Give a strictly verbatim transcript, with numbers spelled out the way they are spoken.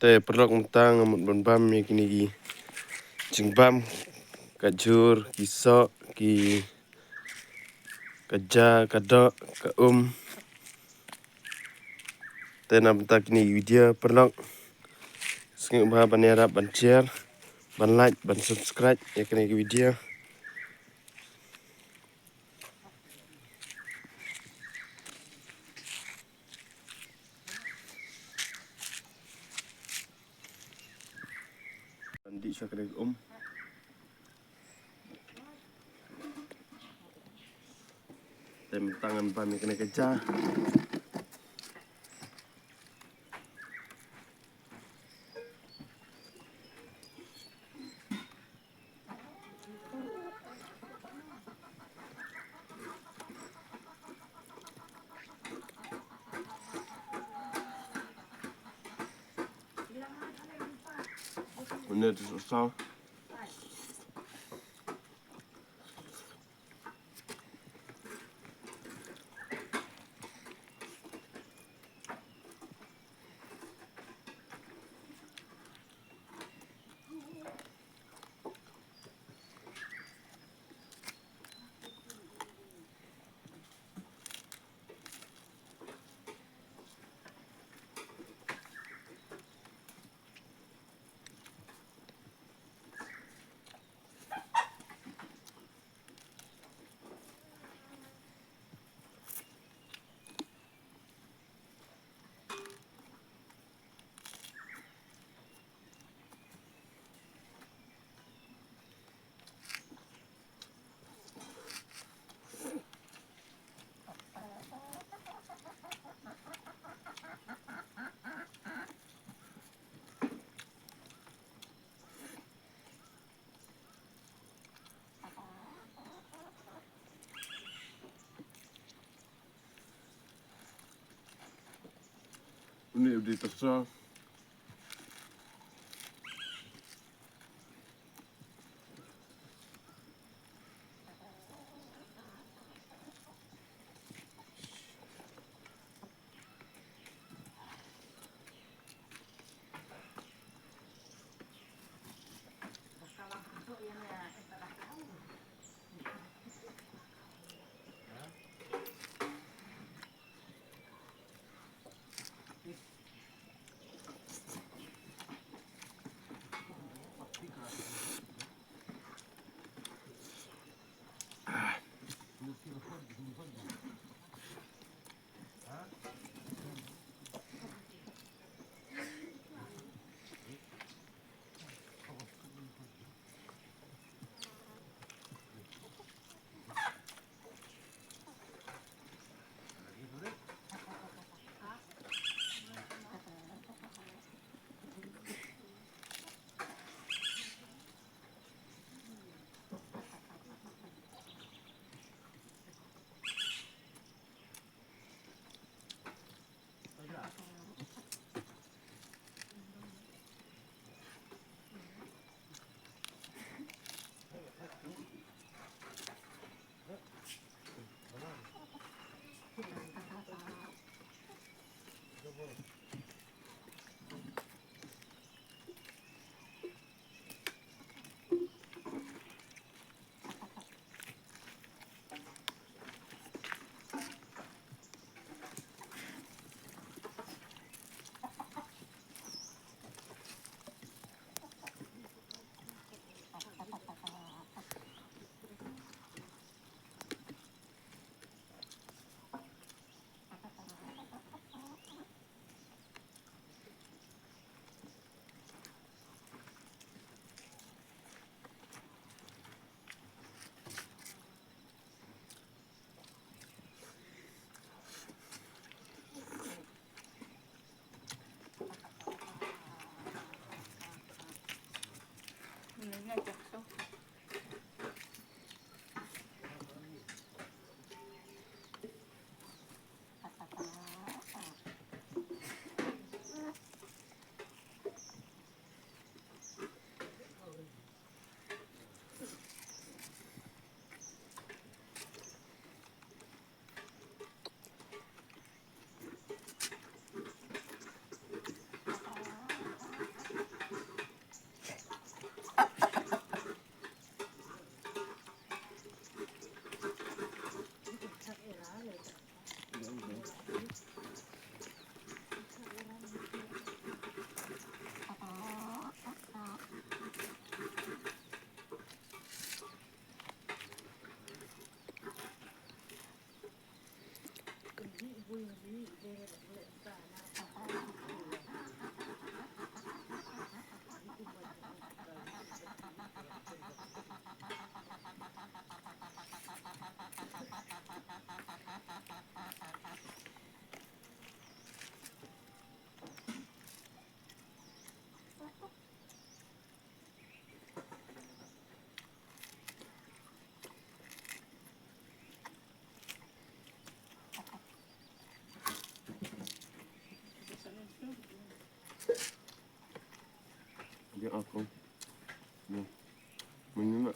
Te paralok mynta nga mut ban bam ïa kine ki jingbam, ka jhur, ki soh, ki ka ja, ka doh, ka um. Te na bynta kine ki video paralok, sngewbha ban ïarap ban share, ban like, ban subscribe ïa kine ki video. Ban dih shuwa kane ka um. Te mynta ngan bam ïa kane ka ja. Une te saw. Une u dei tasa. Ïa aku. Ïa. Mynne ma.